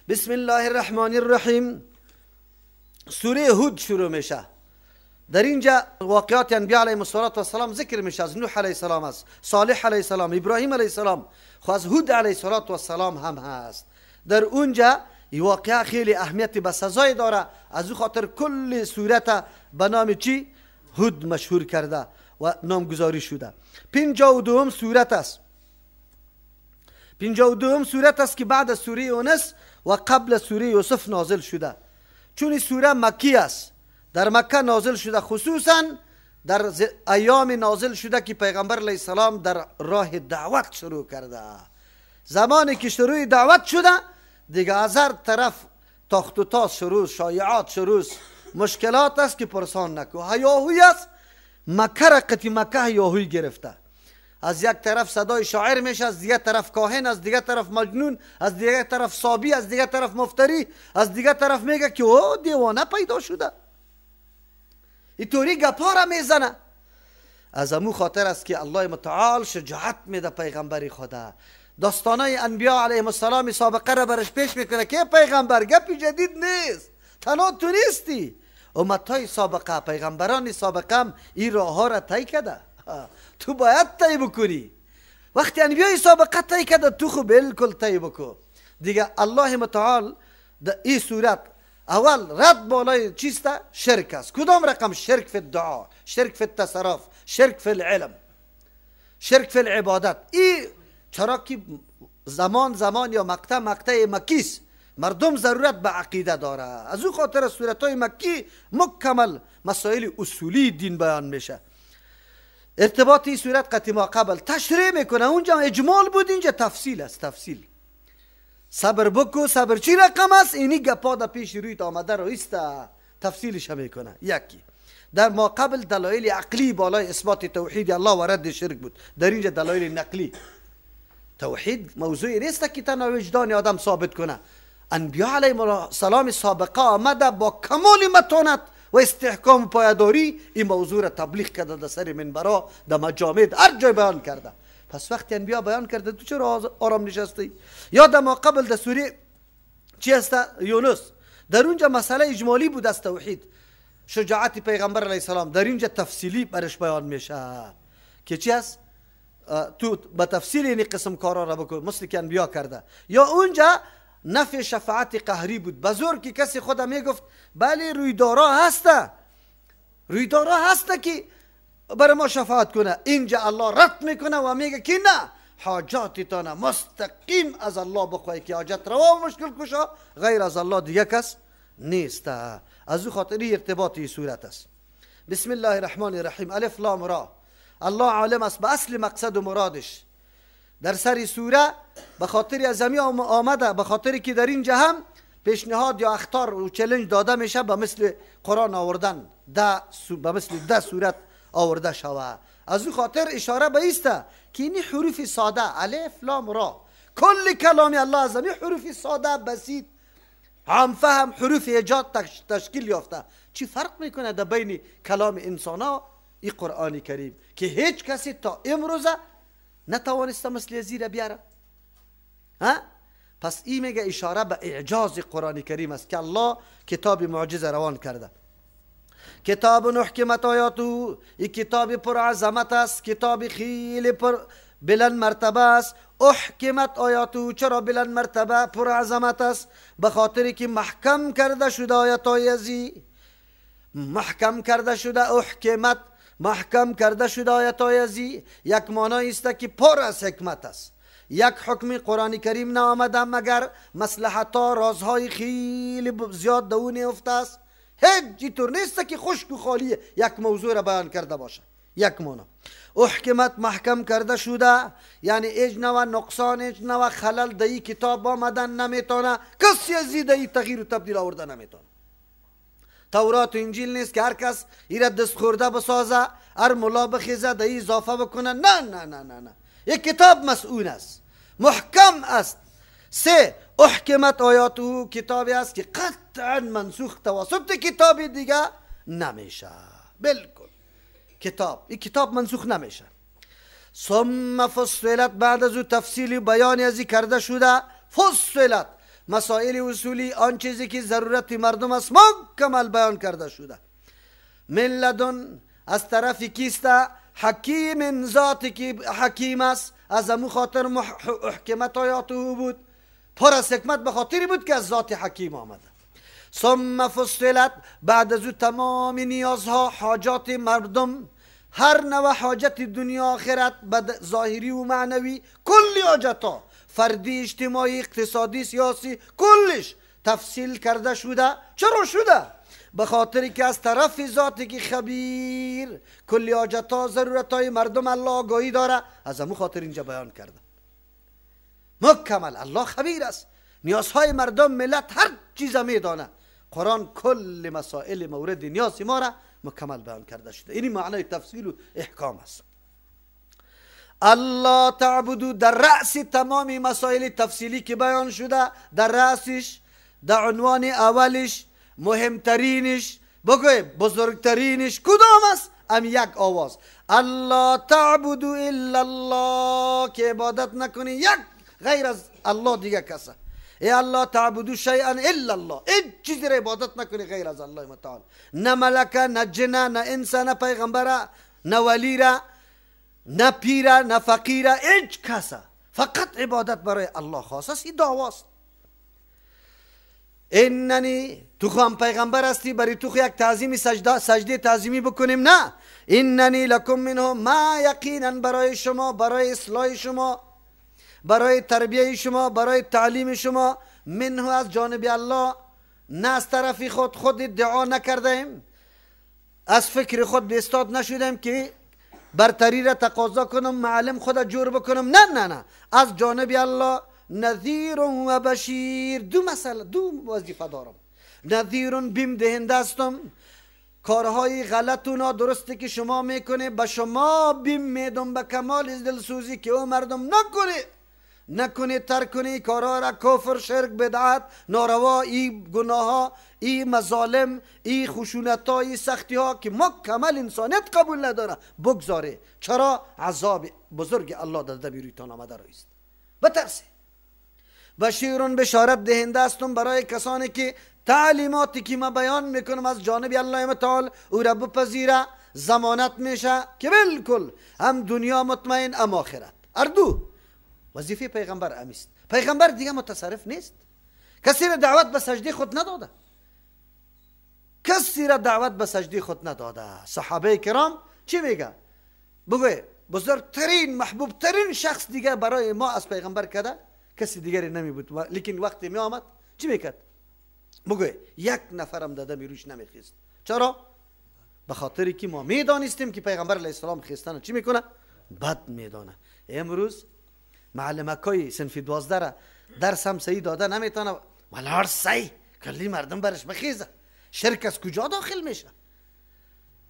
بسم الله الرحمن الرحیم. سوره هود شروع میشه. در اینجا واقعات انبیاء علیهم السلام ذکر میشه. از نوح علیه السلام است، صالح علیه السلام، ابراهیم علیه السلام، خو از هود علیه السلام هم هست. در اونجا این واقعه خیلی اهمیت به سزای داره. از او خاطر کل صورت به نام چی؟ هود مشهور کرده و نامگذاری شده. 52 سورت است. 52 سورت است که بعد از سوره یونس و قبل سوره یوسف نازل شده. چون این سوره مکی است، در مکه نازل شده، خصوصا در ایام نازل شده که پیغمبر علیه السلام در راه دعوت شروع کرده. زمانی که شروع دعوت شده دیگه از هر طرف تاخت و تاز شروع، شایعات شروع، مشکلات است که پرسان نکو، هیاهوی است. مکه را قطی مکه هیاهوی گرفته. از یک طرف صدای شاعر میشه، از دیگه طرف کاهن، از دیگه طرف مجنون، از دیگه طرف صابی، از دیگه طرف مفتری، از دیگه طرف میگه که او دیوانه پیدا شده، اینطوری گپا را میزنه. از امو خاطر است که الله متعال شجاعت میده پیغمبر خدا. داستانای انبیا علیهم السلام سابقه را برش پیش میکنه که پیغمبر گپی جدید نیست، تنها تو نیستی، امتهای سابقه، پیغمبران سابقه هم این راه ها را طی کرده، تو باید طی بکنی. وقتی انبیای سابقه طی کرده تو خو بالکل طی بکن دیگه. الله متعال در این صورت اول رد بالای چیست؟ شرک است. کدام رقم؟ شرک فی الدعا، شرک فی التصرف، شرک فی العلم، شرک فی العبادت. این چرا که زمان زمان یا مقطع مقطع مکی است، مردم ضرورت به عقیده داره. از او خاطر سورت های مکی مکمل مسائل اصولی دین بیان میشه. ارتباط این سورت قطعی ما قبل تشریح میکنه. اونجا اجمال بود، اینجا تفصیل است. تفصیل صبر بکو، صبر چی رقم است؟ اینی گپا در پیش رویت آمده رو ایست، تفصیلش میکنه. یکی در ما قبل دلایل عقلی بالای اثبات توحید الله و رد شرک بود، در اینجا دلایل نقلی. توحید موضوعی نیست که تنها وجدان آدم ثابت کنه. انبیا علیهم السلام سابقه آمده با کمال متانت و استحکام پایداری این موضوع را تبلیغ کرده، در سر منبرا، در مجامع، هر جای بیان کرده. پس وقتی انبیا بیان کرده تو چرا آرام نشستی؟ یا در ما قبل در سوره چی هست؟ یونس، در اونجا مسئله اجمالی بود از توحید، شجاعت پیغمبر علیه السلام. در اینجا تفصیلی برش بیان میشه که چی است؟ تو به تفصیل این قسم کارا را بکن مثل که انبیا کرده. یا اونجا نفی شفاعت قهری بود، بزرگ که کسی خدا میگفت بله رویدارا هسته، رویدارا هسته که برای ما شفاعت کنه. اینجا الله رد میکنه و میگه که نه، حاجاتتان مستقیم از الله بخواهی که حاجت روا و مشکل کشا، غیر از الله دیگه کس نیست. از او خاطر ارتباط این صورت است. بسم الله الرحمن الرحیم. الف لام را. الله عالم است به اصل مقصد و مرادش. در سر سوره به خاطر از زمین آمده، به خاطر که در اینجا هم پیشنهاد یا اخطار و چلنج داده میشه به مثل قرآن آوردن، به مثل 10 سورت آورده شوه. از او خاطر اشاره به ایسته که این حروف ساده الف لام را، کل کلام الله از این حروف ساده بسیط عام فهم حروف ایجاد تشکیل یافته. چی فرق میکنه در بین کلام انسان ها این قرآن کریم که هیچ کسی تا امروزه نتوانسته مثل زیر بیاره؟ ها؟ پس این میگه اشاره به اعجاز قرآن کریم است که الله کتاب معجزه روان کرده. کتاب احکمت آیاته، این کتاب پر عظمت است، کتاب خیلی پر بلند مرتبه است. احکمت آیاته، چرا بلند مرتبه پر عظمت است؟ به خاطر که محکم کرده شده آیات ازی، محکم کرده شده، احکمت محکم کرده شده آیات ازی. یک معنی است که پر از حکمت است. یک حکم قرآن کریم نآمده مگر مصلحت ها رازهای خیلی زیاد دون افته است. هیچ طور نیست که خشک و خالی یک موضوع را بیان کرده باشه. یک معنا احکمت محکم کرده شده، یعنی هیچ نوع نقصان، هیچ نوع خلل در این کتاب آمدن نمیتونه، کسی از این تغییر و تبدیل آورده نمیتونه. تورات و انجیل نیست که هر کس ایره دست خورده بسازه، هر ملا بخیزه در اضافه بکنه. نه نه نه نه نه، یک کتاب مسئول است، محکم است. سه، احکمت آیاته، کتابی است که قطعا منسوخ توسط کتاب دیگه نمیشه. بالکل کتاب، این کتاب منسوخ نمیشه. ثم فصلت، بعد از او تفصیل بیان ازی کرده شده. فصلت مسائل اصولی، آن چیزی که ضرورت مردم است مکمل بیان کرده شده. من لدن از طرف کیست؟ حکیم، ذاتی که حکیم است، از امو خاطر احکمت آیات او بود، پر از حکمت به خاطری بود که از ذات حکیم آمده. ثم فصلت، بعد از او تمام نیازها، حاجات مردم، هر نوع حاجت دنیا آخرت، ظاهری و معنوی، کلی حاجت ها، فردی، اجتماعی، اقتصادی، سیاسی، کلش تفصیل کرده شده. چرا شده؟ به خاطری که از طرف ذاتی که خبیر کلی حاجت ها، ضرورت های مردم الله آگاهی داره، از امو خاطر اینجا بیان کرده مکمل. الله خبیر است، نیازهای مردم، ملت، هر چیز میدانه. قرآن کل مسائل مورد نیاز ما را مکمل بیان کرده شده. این معنای تفصیل و احکام است. الله تعبدو، در رأس تمام مسائل تفصیلی که بیان شده، در رأسش، در عنوان اولش، مهمترینش، بگوی بزرگترینش کدام است؟ ام یک آواز، الله تعبدو الا الله، که عبادت نکنی یک غیر از الله دیگه کسه. ای الله تعبدو شیئا الا الله، هیچ چیزی را عبادت نکنی غیر از الله متعال، نه ملکه، نه جنه، نه انسان، نه پیغمبره، نه ولی را، نه پیره، نه فقیره، هیچ کسه، فقط عبادت برای الله خاص است. این دعواست. اننی، تو خو هم پیغمبر هستی، برای تو خو یک تعظیم سجده تعظیمی بکنیم؟ نه. اننی لکم منه، ما یقینا برای شما، برای اصلاح شما، برای تربیه شما، برای تعلیم شما، منه از جانب الله، نه از طرف خود، خود ادعا نکردیم، از فکر خود به استاد نشدیم که برتری را تقاضا کنم، معلم خود جور بکنم، نه نه نه، از جانب الله نذیر و بشیر. دو مسئله، دو وظیفه دارم. نذیر، بیم دهنده هستم، کارهای غلط و نادرستی که شما میکنه به شما بیم میدم به کمال دلسوزی که او مردم نکنه، نکنه، ترک کنی کارها را، کفر، شرک، بدعت، ناروا، ای گناه ها، ای مظالم، ای خشونت ها، ای سختی ها که مکمل انسانیت قبول نداره، بگذاره. چرا؟ عذاب بزرگ الله در دبیرویتان آمده رایست، بترسه. بشیرون، بشارت دهنده هستم برای کسانی که تعلیماتی که ما بیان میکنم از جانب الله متعال او را بپذیره، ضمانت میشه که بالکل هم دنیا مطمئن هم آخرت. اردو وظیفه پیغمبر امیست. پیغمبر دیگه متصرف نیست، کسی را دعوت به سجده خود نداده، کسی را دعوت به سجده خود نداده. صحابه کرام چی میگه؟ بگوی بزرگترین محبوبترین شخص دیگه برای ما از پیغمبر کده کسی دیگری نمی بود، لیکن وقتی می آمد چی میکرد؟ بگوی یک نفرم داده میروش نمیخیست. چرا؟ به خاطری که ما میدانستیم که پیغمبر علیه السلام خیستن چی میکنه؟ بد میدانه. امروز معلمکای صنف 12 را درس هم صحیح داده نمیتونه، ولی صحیح کلی مردم برش بخیزه. شرک از کجا داخل میشه؟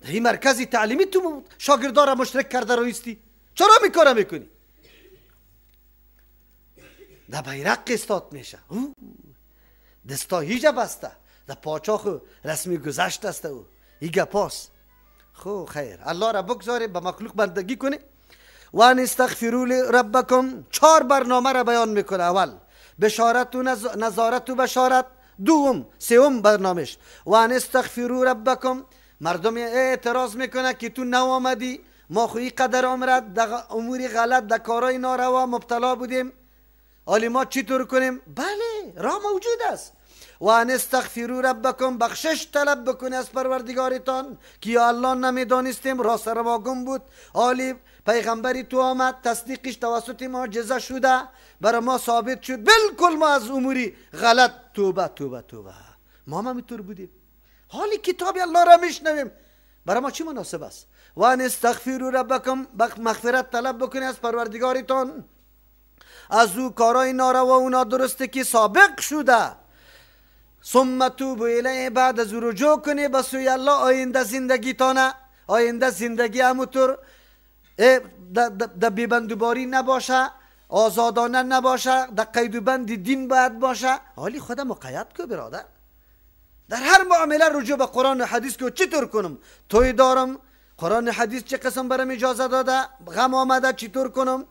در این مرکز تعلیمی تو شاگردا را مشرک کرده رویستی، چرا میکاره میکنی؟ در بیرق استاد میشه، دستا هیجا بسته، در پاچاخ رسمی گذشت است او ای گپاس. خو خیر، الله را بگذاره به مخلوق بندگی کنه. و ان استغفروا لربکم، چهار برنامه را بیان میکنه. اول بشارت و نظارت و بشارت، دوم سوم برنامهش و ان استغفروا ربکم. مردم اعتراض میکنه که تو نو آمدی، ما خو قدر عمرت در امور غلط، در کارهای ناروا مبتلا بودیم، حالی ما چطور کنیم؟ بله، راه موجود است. و ان استغفروا ربکم، بخشش طلب بکنی از پروردگارتان که یا الله نمیدانستیم، راه سر ما گم بود، حالی پیغمبری تو آمد، تصدیقش توسط معجزه شده، برای ما ثابت شد، بالکل ما از اموری غلط توبه توبه توبه. ما هم همینطور بودیم، حالی کتاب الله را میشنویم، برای ما چی مناسب است؟ و ان استغفروا ربکم، مغفرت طلب بکنی از پروردگارتان از او کارای ناروا و نادرسته که سابق شده. ثم توبوا الیه، بعد از رجوع کنی به سوی الله، آینده زندگی تانه، آینده زندگی همونطور در بیبندوباری نباشه، آزادانه نباشه، در قید و بند دین باید باشه. حالی خدا مقید کو برادر، در هر معامله رجوع به قرآن و حدیث کو. چطور کنم؟ توی دارم، قرآن و حدیث چه قسم برم اجازه داده، غم آمده چطور کنم؟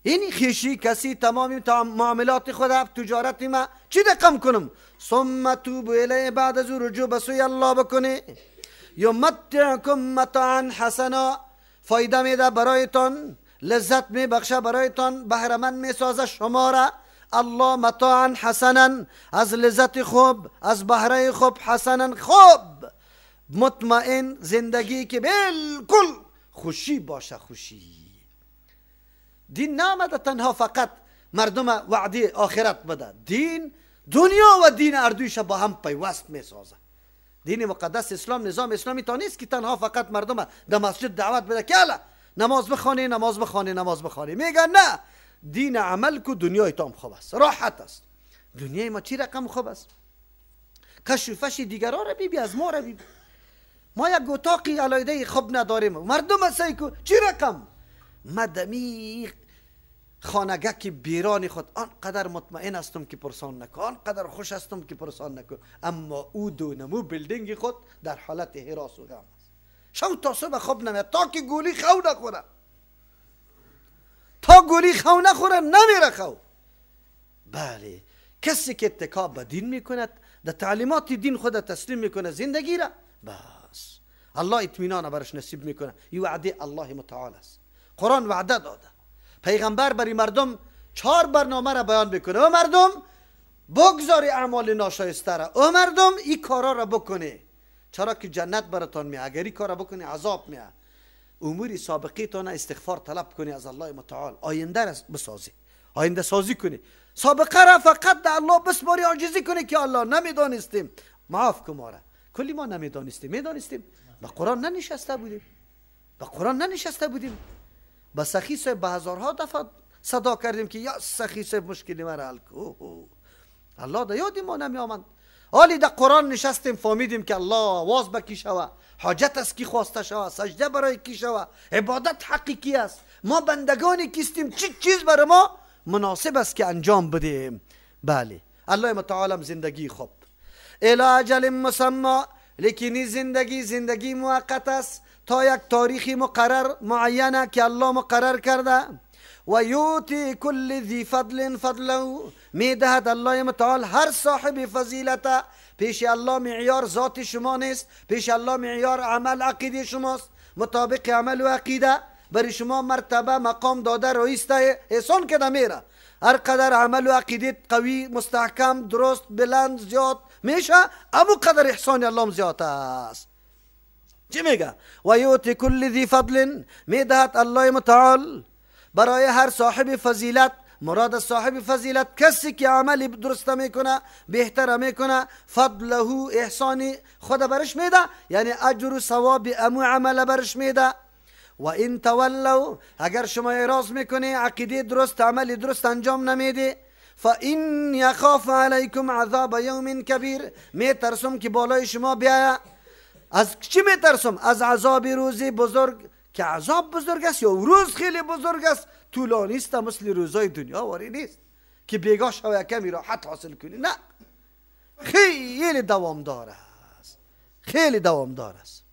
این خیشی کسی تمام معاملات خود، تجارت ما چی رقم کنم؟ ثم توبوا الیه، بعد از رجوع به سوی الله بکنی. یمتعکم متاعا حسنا، فایده میده برایتان، لذت میبخشه برایتان، بهره مند میسازه شما را الله. متاعا حسنا، از لذت خوب، از بهره خوب، حسنا خوب، مطمئن زندگی که بالکل خوشی باشه. خوشی دین نامده تنها فقط مردم وعده آخرت بده، دین دنیا و دین اردویش با هم پیوست میسازه. دین مقدس اسلام، نظام اسلامی تا نیست که تنها فقط مردم در مسجد دعوت بده که نماز بخوانی، نماز بخوانی، نماز بخوانی. میگن نه، دین عمل کو، دنیای تام خوب است، راحت است. دنیای ما چی رقم خوب است؟ کش و فش دیگران را بیبی، از ما را بیبی. ما یک اتاقی علایده خوب نداریم، مردم سعی کو چی رقم مدمی خانگه که بیران خود آنقدر مطمئن هستم که پرسان نکن، آنقدر خوش هستم که پرسان نکن، اما او دونمو building خود در حالت هراس و غم است. شب تا صبح خواب نمیاد تا که گولی خو نخوره، تا گولی خو نخوره نمیره خو. بله، کسی که اتکا به دین میکند، در تعلیمات دین خود تسلیم میکنه زندگی را، بس الله اطمینان برش نصیب میکنه. این وعده الله متعال است. قرآن وعده داده. پیغمبر برای مردم 4 برنامه را بیان میکنه. او مردم بگذاری اعمال ناشایسته را، او مردم این کارا را بکنه، چرا که جنت براتان میه، اگر این کارا بکنی عذاب میه. امور سابقه تان استغفار طلب کنی از الله متعال، آینده را بسازی، آینده سازی کنی. سابقه را فقط در الله بسپاری، عاجزی کنی که الله نمیدانستیم، معاف کن ما را، کلی ما نمیدانستیم، میدانستیم به قرآن ننشسته بودیم، به قرآن ننشسته بودیم. با سخی صاحب به هزارها دفعه صدا کردیم که یا سخی صاحب مشکلی مرا حل کن، الله در یاد ما نمی آمد. حالی در قرآن نشستیم فهمیدیم که الله آواز به کی شوه، حاجت از کی خواسته شوه، سجده برای کی شوه، عبادت حقیقی است، ما بندگان کیستیم، چی چیز برای ما مناسب است که انجام بدیم. بله، الله متعالم زندگی خوب الی اجل مسمی، لیکن زندگی زندگی موقت است تا یک تاریخ مقرر معینه که الله مقرر کرده. و یوتی کل ذی فضل فضله، میدهد الله متعال هر صاحب فضیلت. پیش الله معیار ذات شما نیست، پیش الله معیار عمل عقیده شماست. مطابق عمل و عقیده برای شما مرتبه مقام داده رئیسته احسان کده میره. هر قدر عمل و عقیده قوی مستحکم درست بلند زیاد میشه، امو قدر احسان الله زیاد است. چی میگه؟ و یوتی کل ذی فضل، میدهد الله متعال برای هر صاحب فضیلت. مراد صاحب فضیلت کسی که عمل درست میکنه، بهتر میکنه، فضله احسان خود برش میده، یعنی اجر و ثواب امو عمل برش میده. و این تولوا، اگر شما اعراض میکنی، عقیده درست عمل درست انجام نمیده، فان یخاف علیکم عذاب یوم کبیر، میترسم که بالای شما بیاید. از چی میترسم؟ از عذاب روزی بزرگ، که عذاب بزرگ است یا روز خیلی بزرگ است، طولانی است، مثل روزای دنیا واری نیست که بیگاه شو کمی راحت حاصل کنی، نه، خیلی دوامدار است، خیلی دوامدار است.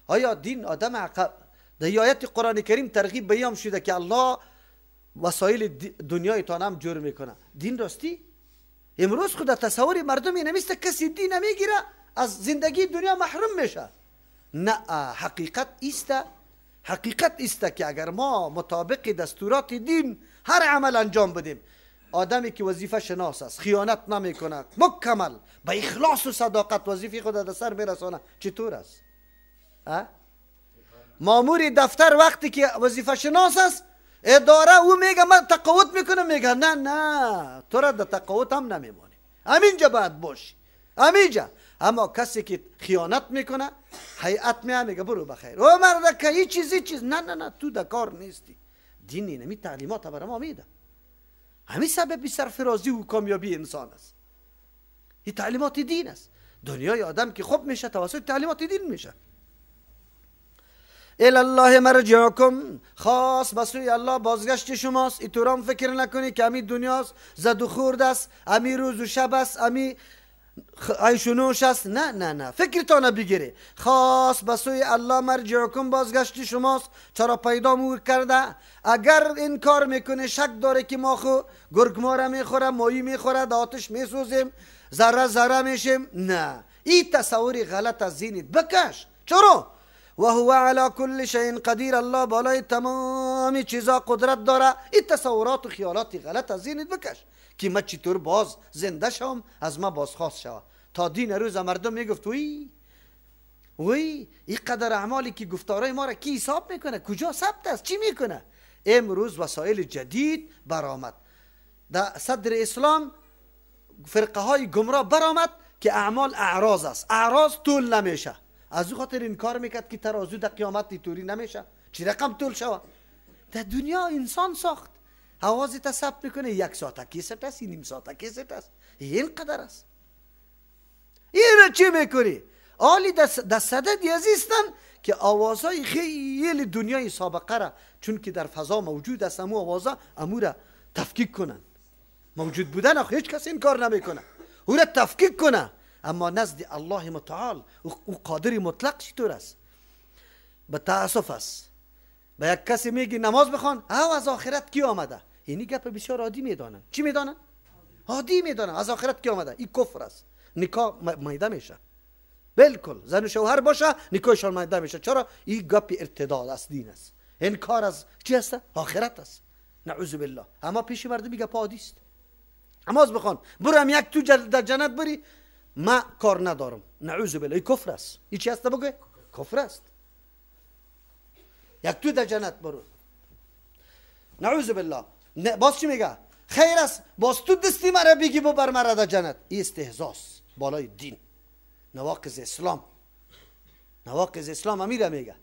آیا دین آدم عقب در آیت قرآن کریم ترغیب به هم شده که الله وسایل دنیای تان هم جور میکنه. دین راستی امروز خود تصور مردم نمیست کسی دین نمیگیره از زندگی دنیا محروم میشه. نه، حقیقت ایست، حقیقت ایست که اگر ما مطابق دستورات دین هر عمل انجام بدیم، آدمی که وظیفه شناس است، خیانت نمیکنه، مکمل به اخلاص و صداقت وظیفه خود در سر میرسانه، چطور است؟ مامور دفتر وقتی که وظیفه شناس است، اداره او میگه من تقاعد میکنم، میگه نه نه، تو را در تقاعد هم نمیمانی، همینجا باید باشی، همینجا. اما کسی که خیانت میکنه، هیئت میه میگه برو بخیر، او مرد که هیچ چیز چیز، نه نه نه، تو در کار نیستی. دین اینمی تعلیمات برای ما میده، همین سبب سرفرازی و کامیابی انسان است. این تعلیمات دین است. دنیای آدم که خوب میشه توسط تعلیمات دین میشه. الی الله مرجعکم، خاص به سوی الله بازگشت شماست. اینطورام فکر نکنی که امی دنیاست، زد و خورد است، امی روز و شب است، امی عیش و نوش است. نه نه نه، فکرتان بگیری. خاص به سوی الله مرجعکم، بازگشتی شماست. چرا پیدا مو کرده؟ اگر این کار میکنه شک داره که ما خو گرگ ما را میخوره، مایی میخوره، در آتش میسوزیم، ذره ذره میشیم. نه، این تصور غلط از ذهنت بکش. چرا؟ و هو علی کل شیء قدیر، الله بالای تمام چیزا قدرت داره. این تصورات و خیالات غلط از ذهنت بکش که ما چطور باز زنده شوم، از ما بازخواست شوم. تا دین روز مردم میگفت وی وی این قدر اعمالی که گفتارای ما را کی حساب میکنه، کجا ثبت است، چی میکنه؟ امروز وسایل جدید برآمد، در صدر اسلام فرقه های گمراه برآمد که اعمال اعراض است، اعراض طول نمیشه. از او خاطر انکار میکرد که ترازو در قیامت اینطوری نمیشه، چی رقم طول شوه؟ در دنیا انسان ساخت، آوازی تا ثبت میکنه، یک ساعت کیست است، نیم ساعت کیست است، این قدر است. این را چی میکنی؟ آلی در صدد عزیزتن که آوازهای خیلی دنیای سابقه را، چون که در فضا موجود است، امو آوازها امو را تفکیک کنن. موجود بودن آخه هیچ کس این کار نمیکنه، او را تفکیک کنه. اما نزد الله متعال او قادر مطلق چطور است؟ به تأسف است. به یک کسی میگی نماز بخوان، او از آخرت کی آمده؟ یعنی گپ بسیار عادی میدانن. چی میدانن؟ عادی میدانن از آخرت کی آمده. این کفر است. نکاح میده میشه، بالکل زن و شوهر باشه نکاحشان میده میشه. چرا؟ این گپ ارتداد است، دین است، انکار از چی است؟ آخرت است. نعوذ بالله. اما پیش مردم گپ عادی است. نماز بخوان، برم یک تو در جنت بری، ما کار ندارم. نعوذ بالله. این کفر است. این چی است بگو؟ کفر است. یک تو در جنت برو، نعوذ بالله. باز چی میگه؟ خیر است، باز تو دستی مرا بگی ببر مرا در جنت. این استهزاست بالای دین، نواقض اسلام. نواقض اسلام امیره میگه.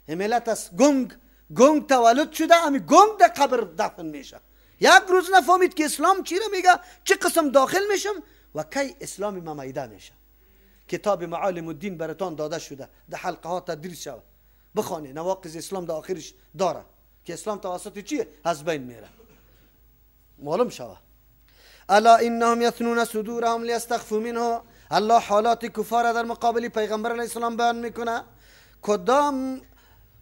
این ملت است گنگ گنگ تولد شده، امی گنگ در قبر دفن میشه. یک روز نفهمید که اسلام چی را میگه، چه قسم داخل میشم و کی اسلام ما میده میشه. کتاب معالم الدین براتان داده شده، در حلقه ها تدریس شود، بخوانه. نواقض اسلام در آخرش داره که اسلام توسط چیه از بین میره، معلوم شوه. الا انهم یثنون صدورهم لیستخفوا منه. الله حالات کفار در مقابل پیغمبر علیه السلام بیان میکنه. کدام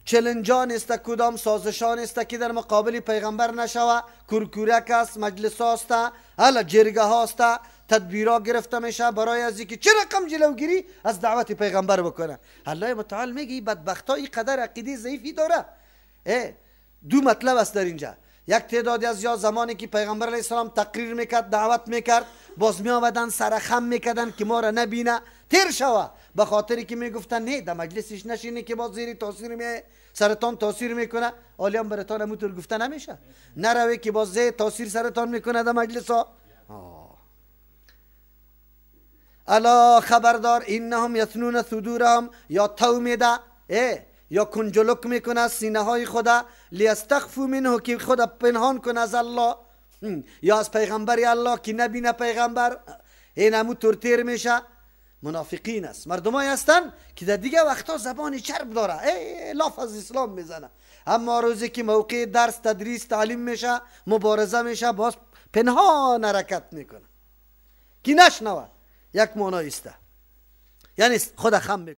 چلنجان است، کدام سازشان است که در مقابل پیغمبر نشوه؟ کرکورک است، مجلس است، الا جرگه هاست، تدبیرا گرفته میشه برای از اینکه چه رقم جلوگیری از دعوت پیغمبر بکنه. الله متعال میگه بدبختا این قدر عقیده ضعیفی داره. دو مطلب است در اینجا. یک تعدادی از یا زمانی که پیغمبر علیه السلام تقریر میکرد، دعوت میکرد، باز میآمدن سرخم میکردن که ما را نبینه، تیر شوه، به خاطری که میگفتن نه در مجلسش نشینه که باز زیر تاثیر می سرطان تاثیر میکنه. عالیان براتان همونطور گفته نمیشه، نروی که باز زیر تاثیر سرطان میکنه در مجلس ها. الا خبردار انهم یثنون صدورهم، یا تو میده یا کنجلک میکنه سینه های خدا، لیستخفوا منه، که خدا پنهان کنه از الله یا از پیغمبر الله که نبینه پیغمبر. این همو تور میشه. منافقین است، مردمایی هستن که در دیگه وقتا زبان چرب داره، لاف از اسلام میزنه، اما روزی که موقع درس تدریس تعلیم میشه، مبارزه میشه، باز پنهان حرکت میکنه که نشنوه. یک معنی است، یعنی خود خم میکنه.